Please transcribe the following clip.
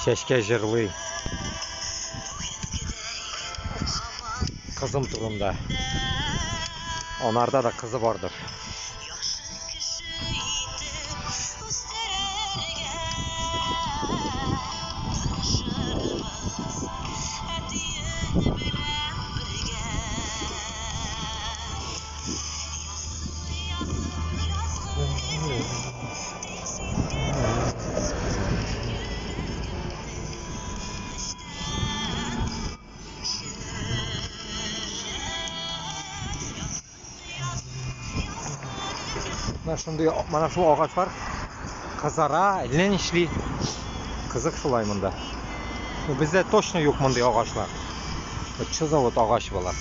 Чәчкә җырлый. Кызым турында. Анарда да кызы бардыр. Менә шундый, менә шул агачлар кызара, әллә нишли. Кызык шулай монда. Ну, бездә точно юк мондый агачлар. Вот что за вот агач болар?